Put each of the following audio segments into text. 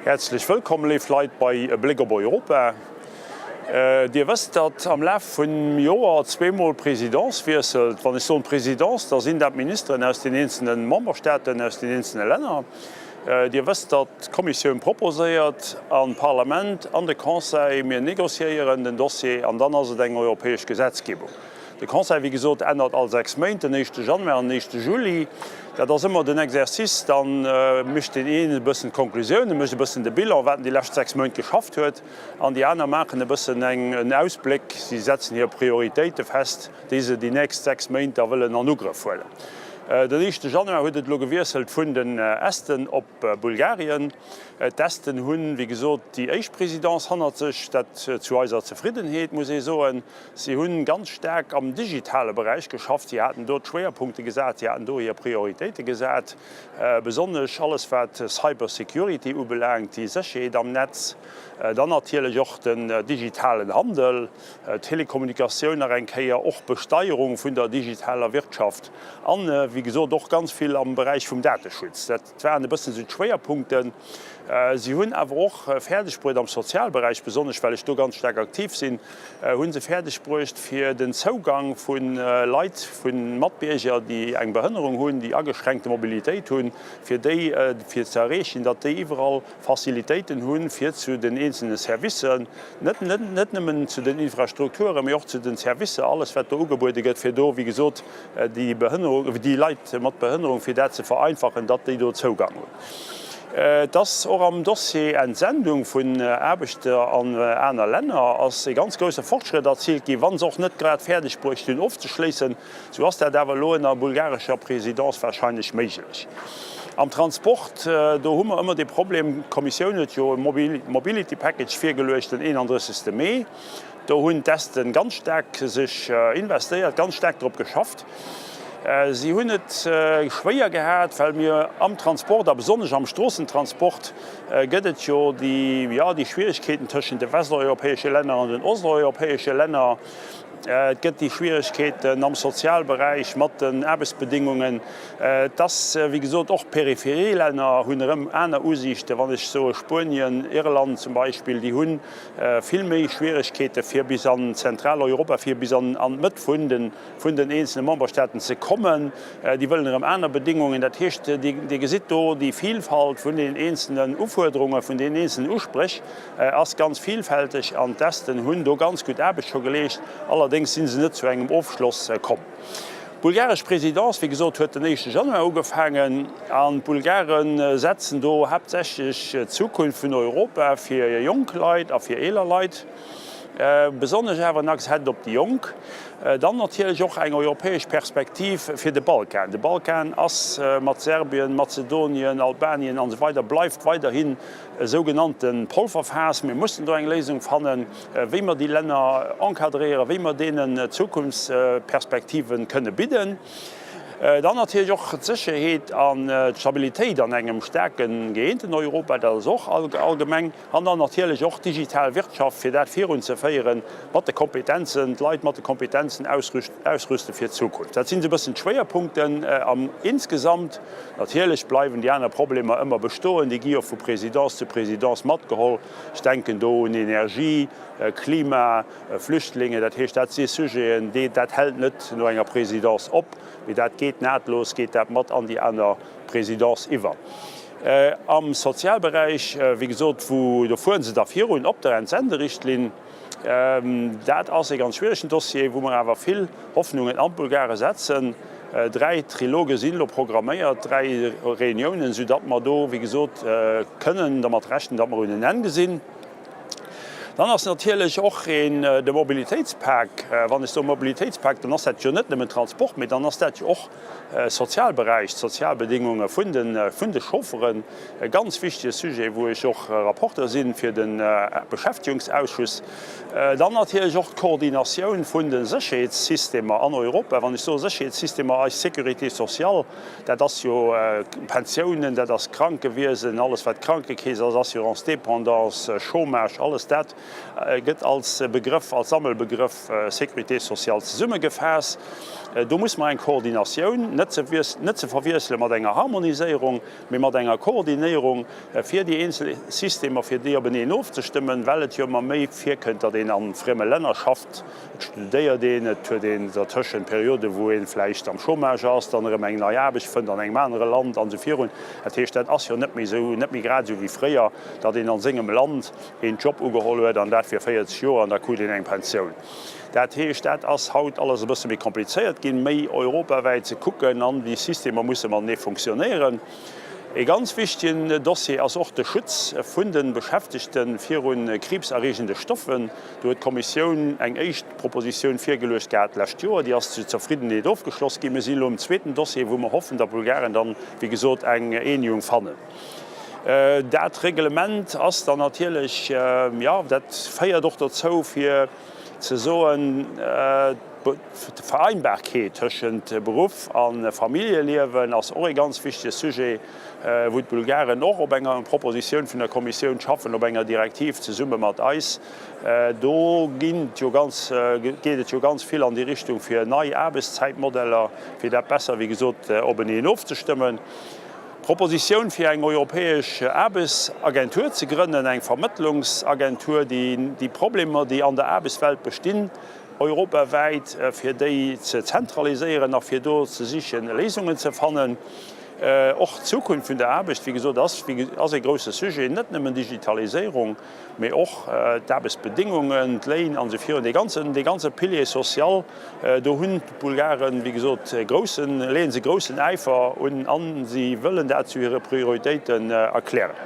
Häerzlech wëllkomm, léif Leit, bei E Bléck op Europa. Dir wësst, datt am Laf vum Joer zweemol d'Presidence wiesselt. Wann ech soen Presidence, da sinn dat d'Ministeren aus den eenzelne Memberstaaten, aus den eenzelne Länner. Dir wësst, datt d'Kommissioun proposéiert an d'Parlament an de Conseil, mir négociéieren den Dossier an dann ass et eng europäesch Gesetzgebung. De Conseil, wéi gesot, ännert all 6 Méint, den éischte Januar an den éischte Juli. Dat ass ëmmer den Exercice. Da mécht deen een e bëssen d'Konklusiounen, mécht e bëssen de Bilan, wat en déi lescht 6 Méint geschafft huet, an déi aner maachen e bëssen en Ausbléck. Si setzen hir Prioritéite fest, déi se déi nächst 6 Méint da wëllen an Ugrëff huelen. Den éischte Januar huet et elo gewiesselt vun den Esten op Bulgarien. D'Esten hunn, wéi gesot, déi éischt Présidence hannert sech, dat zu eiser Zefriddenheet, muss ee soen. Si hunn ganz staark am digitale Beräich geschafft. Si haten do d'Schwéierpunkte gesat, si haten do hir Prioritéite gesat, besonnesch alles wat Cyber Security ubelaangt, déi Sécherheet am Netz, dann natierlech och den digitalen Handel, Telekommunikatioun nach eng Kéier, och Besteierung vun der digitaler Wirtschaft an, wéi gesot, och ganz vill am Beräich vum Dateschutz. Dat waren e bëssen esou d'Schwéierpunkten. Si hunn awer och fäerdeg bruet am Sozialberäich, besonnesch well ech do ganz staark aktiv sinn, hu se fäerdeg bruecht fir den Zougang vu Leit, vu Matbierger, déi eng Behënnerung hunn, déi ageschränkte Mobilitéit hunn, fir déi fir ze erreechen, datt déi iwwerall Facilitéiten hunn, fir zu den eenzelne Servicen, net net nëmmen zu den Infrastrukturen, mee och zu den Servicer, alles wat do ugebuede gëtt, fir do, wéi gesot, déi Behënnerung, déi Leit mat Behënnerung, fir dat ze vereinfachen, datt déi do Zougang hunn. Et ass och am Dossier Entsendung vun Aarbechter an aner Länner ass e ganz grousse Fortschrëtt erziilt ginn, wa se och net grad fäerdeg bruecht hunn ofzeschléissen, sou ass dat awer elo ënner bulgarescher Présidence wahrscheinlech méiglech. Am Transport, do hu mer ëmmer dee Problem, d'Kommissioun huet jo e Mobility Package virgeluecht den 31. Mee, Do hunn d'Esten ganz staark sech investéiert, ganz staark drop geschafft. Si hunn et schwéier gehat, well mir am Transport a besonnesch am Stroossentransport gëtt et jo déi, jo, déi Schwierigkeeten tëschent de westeuropäesche Länner an den osteuropäesche Länner. Et gëtt déi Schwierigkeeten am Sozialberäich mat den Aarbechtsbedingungen. Et ass, wéi gesot, och d'Peripherielänner hunn erëm aner Usiichten, wann ech soe Spuenien, Irland zum Beispill, déi hunn vill méi Schwieregkeete fir bis an Zentraleuropa, fir bis an d'Mëtt vun den, vun den eenzelne Memberstaaten ze kommen. Déi wëllen erëm aner Bedingungen. Dat heescht, Dir gesitt do, déi Vielfalt vun den eenzelnen Ufuerderungen, vun den eenzelnen Uspréch ass ganz vielfälteg an d'Esten hunn do ganz gutt Aarbecht scho geleescht. Allerdéngs si se net zu engem Ofschloss komm. D'bulgaresch Présidence, wéi gesot, huet den éischte Januar ugefaangen an d'Bulgare setzen do haaptsächlech d'Zukunft vun Europa fir jonk Leit a fir eeler Leit, besonnesch awer en Accent op déi Jonk. Dann natierlech och eng europäesch Perspektiv fir de Balkan. De Balkan ass mat Serbien, Mazedonien, Albanien an esou weider bleift weiderhin e sougenannte Polverfaass. Mir mussen do eng Léisung fannen, wéi mer déi Länner encadréieren, wéi mer deenen Zukunftsperspektive kënne bidden. Dann natierlech och d'Sécherheet an d'Stabilitéit an engem staarken, gëeenten Europa, dat ass och allgemeng. An dann natierlech och d'digital Wirtschaft, fir dat virunzeféieren, mat de Kompetenzen, d'Leit mat de Kompetenzen ausrüste fir d'Zukunft. Dat sinn esou e bëssen d'Schwéierpunkten am insgesamt. Natierlech bleiwen déi aner Problemer ëmmer bestoen, déi gi jo vu Présidence zu Présidence matgeholl. Ech denken do un Energie, Klima, Flüchtlinge. Dat heescht, dat si Sujeten, déi, dat hält net no enger Présidence op, mee dat geet nahtlos, geet dat mat an déi aner Présidence iwwer. Am Sozialberäich, wéi gesot, wou, do fuere se da virun op der Entsenderichtlinn. Dat ass e ganz schwieregen Dossier, wou mer awer vill Hoffnungen an d'Bulgare setzen. Dräi Triloge sinn elo programméiert, dräi Reuniounen, soudatt mer do, wéi gesot, kënnen dermat rechnen, datt mer un en Enn gesinn. Dann ass natierlech och een de Mobilitéitspak. Wann ech soe Mobilitéitspak, dann ass dat jo net nëmmen Transport, mee dann ass dat jo och Sozialberäich, d'Sozialbedingunge vun de Chaufferen, e ganz wichtege Sujet, wou ech och Rapporteur si fir de Beschäftigungsausschuss. Dann natierlech och d'Koordinatioun vun de Sécherheetssystemer an Europa. Wann ech soe Sécherheetssystemer, eis Sécurité sociale, dat ass jo Pensiounen, dat ass Krankewiesen, alles wat Krankekeess ass, Assurance dépendance, Chômage, alles dat. gëtt als Begrëff, als Sammelbegrëff Sécurité sociale zesummegefaasst. Do muss mer eng Koordinatioun, net ze net ze verwiessele mat enger Harmoniséierung, mee mat enger Koordinéierung fir déi eenzel Systemer, fir déi openeen ofzestëmmen, well et jo ëmmer méi virkënnt, datt een a frieme Länner schafft. Et studéiert een, et huet een dertëschent Perioden, wou ee vläicht am Chômage ass, dann erëm eng nei Aarbecht fënnt an engem anere Land an esou virun. Dat heescht, dat ass jo net méi esou, net méi grad esou wéi fréier, datt een a sengem Land een Job ugeholl huet an dat fir 40 Joer an da krut een eng Pensioun. Dat heescht, dat ass haut alles e bësse méi komplizéiert ginn, méi europawäit ze kucken an déi Systemer musse matenee funktionéieren. E ganz wichtegen Dossier ass och de Schutz vun de Beschäftegte viru kriibserreegende Stoffen. Do huet d'Kommissioun eng éischt Propositioun virgeluecht gehat d'lescht Joer. Déi ass zu Zerfriddenheet ofgeschloss ginn. Mir sinn elo um zweeten Dossier, wou mer hoffen, datt d'Bulgaren dann, wéi gesot, eng Eenegung fannen. Dat Reglement ass dann natierlech, jo, dat féiert och dozou, fir ze soen, d'Vereinbarkeet tëschent Beruff a Familljeliewen ass och ee ganz wichtege Sujet, wou d'Bulgaren och op enger Propositioun vun der Kommissioun schaffen, op enger Direktiv zesumme mat eis. Do ginn et jo ganz, geet et jo ganz vill an déi Richtung fir nei Aarbechtszäitmodeller, fir dat besser, wéi gesot, openeen ofzestëmmen. D'Propositioun fir eng europäesch Aarbechtsagentur ze grënnen, eng Vermëttlungsagentur, déi déi Problemer, déi an der Aarbechtswelt bestinn, europawäit, fir déi ze zentraliséieren a fir do ze sichen, Léisungen ze fannen. Och d'Zukunft vun der Aarbecht, wéi gesot, ass ass e grousse Sujet, net nëmmen Digitaliséierung, mee och d'Aarbechtsbedéngungen, d'Léin an esou virun, dee ganzen, dee ganze Pilier social. Do hunn d'Bulgaren, wéi gesot, groussen, leeën se groussen Äifer un a si wëllen dat zu hire Prioritéiten erklären.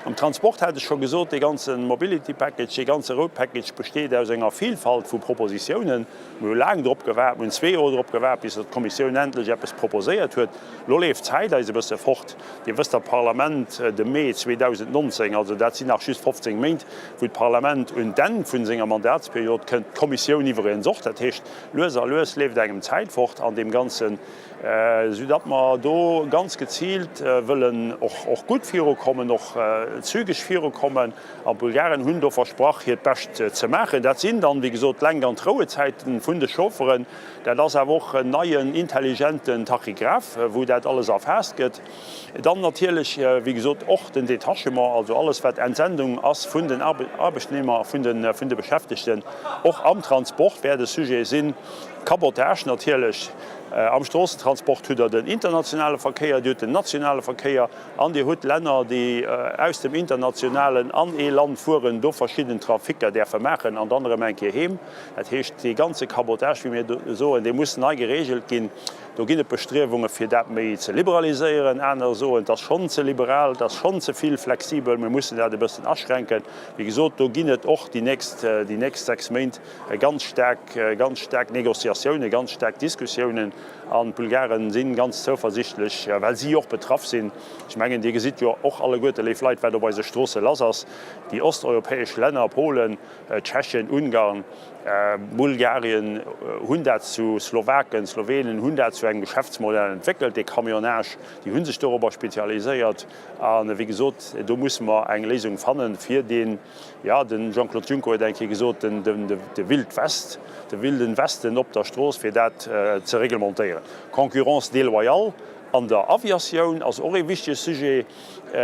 Am Transport hat ech scho gesot, dee ganze Mobility Package, dee ganze Road Package besteet aus enger Vielfalt vu Propositiounen. Mir hu laang drop gewaart, mir hunn zwee Joer drop gewaart, bis datt d'Kommissioun endlech eppes proposéiert huet. Elo leeft d'Zäit eis e bësse fort. Dir wësst, datt d'Parlament de Mee 2019, also dat sinn nach just 15 Méint, wou d'Parlament un d'Enn vun senger Mandatsperiod kënnt, d'Kommissioun iwweregens och. Dat heescht, lues a lues leeft engem d'Zäit fort an deem Ganzen, soudatt mer do ganz geziilt wëllen och gutt virukommen, och zügeg virukommen. An d'Bulgaren hunn do versprach, hiert Bescht ze maachen. Dat sinn dann, wéi gesot, d'Lenk an d'Rouezäiten vun de Chaufferen. Dat ass awer och en neien intelligenten Tachygraph, wou dat alles erfaasst gëtt. Dann natierlech, wéi gesot, och den Detachement, also alles wat Entsendung ass vun den Arbechtnehmer, vun de Beschäftegten, och am Transport wäert e Sujet sinn. Cabotage natierlech, am Stroossentransport hutt Der den internationale Verkéier, Dir hutt den nationale Verkéier an Dir hutt Länner, déi aus dem internationalen an ee Land fueren, do verschidden Traficker däerfe maachen an dann erëm eng Kéier heem. Dat heescht, dee ganze Cabotage, wéi mir soen, dee muss nei geregelt ginn. Do ginn et Bestriewunge fir dat méi ze liberaliséieren. Aner soen, et ass schonn ze liberal, et ass schonn ze vill flexibel, mir mussen dat e bëssen aschränken. Wéi gesot, do ginn et och déi nächst, déi nächst 6 Méint ganz staark, ganz staark Négociatiounen, ganz staark Diskussiounen. An d'Bulgaren si ganz zouversichtlech, well si och betraff sinn. Ech mengen, Dir gesitt jo och alleguerte, léif Leit, wat op eise Stroosse lass ass. Déi osteuropäesch Länner, Polen, Tschechien, Ungarn, Bulgarien hunn dat zu, Slowaken, Slowenen hunn dat zu engem Geschäftsmodell entwéckelt, dee Camionnage. Déi hu sech dorobber spezialiséiert. A wéi gesot, do musse mer eng Léisung fannen, fir deen, jo, de Jean-Claude Juncker huet eng Kéier gesot, den, de Wild West, de Wilden Westen op der Strooss, fir dat ze reglementéieren. Concurrence déloyale an der Aviatioun ass och ee wichtege Sujet.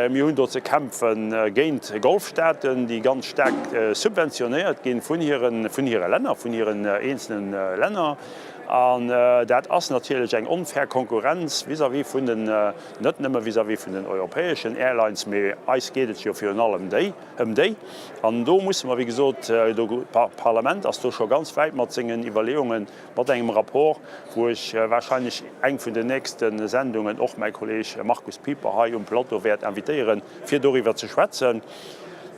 Mir hunn do ze kämpfe géint Golfstaaten, déi ganz staark subventionéiert gi vun hire Länner, vun hiren eenzelne Länner. An dat ass natierlech eng onfair Konkurrenz vis-à-vis vun den, net nëmme vis-à-vis vun den europäeschen Airlines, mee eis geet et jo virun allem déi, ëm déi. An do musse mer, wéi gesot, d'Parlament ass do scho ganz wäit mat sengen Iwwerleeungen, Mat engem Rapport, wou ech wahrscheinlech eng vun den nächste Sendungen och mäi Kolleg Markus Pieper hei um Plateau wäert invitéieren, fir doriwwer ze schwätzen.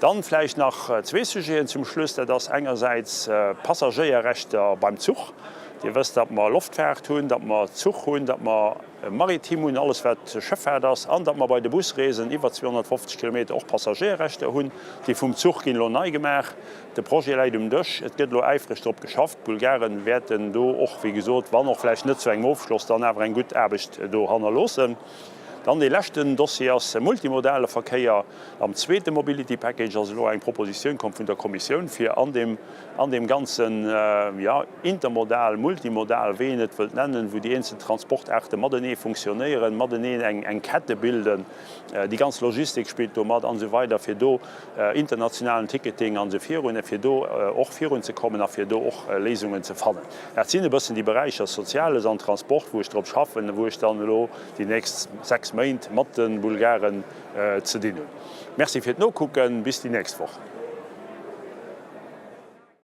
Dann vläicht nach zwee Sujeten zum Schluss. Dat ass engersäits d'Passagéierrechter beim Zuch. Dir wësst, datt mer Loftfaart hunn, datt mer Zuch hunn, datt mer maritim hunn, alles wat Schëffaart ass, an datt mer bei de Busreesen iwwer 250 Kilometer och Passagéierrechter hunn. Déi vum Zuch ginn elo nei gemaach. De Projet läit um Dësch, et gëtt elo äifreg drop geschafft. D'Bulgaren wäerten do och, wéi gesot, wann och vläicht net zu engem Ofschloss, dann awer eng gutt Aarbecht do hannerloossen. Dann dee leschten Dossier ass multimodale Verkéier. Am zweete Mobility Package ass elo eng Propositioun komm vun der Kommissioun, fir an deem, an deem ganzen, jo, intermodal, multimodal, wéi een et wëllt nennen, wou déi eenzel Transportaarte matenee funktionéieren, mateneen eng, eng Kette bilden, déi ganz Logistik spillt do mat an esou weider, fir do internationalen Ticketing an esou virun, fir do och virunzekommen a fir do och Léisungen ze fannen. Dat sinn e bëssen déi Beräicher Soziales an Transport, wou ech drop schaffen, wou ech dann elo déi nächst 6 Méint mat de Bulgaren ze dinn hunn. Merci fir d'Nokucken. Bis déi nächst Woch.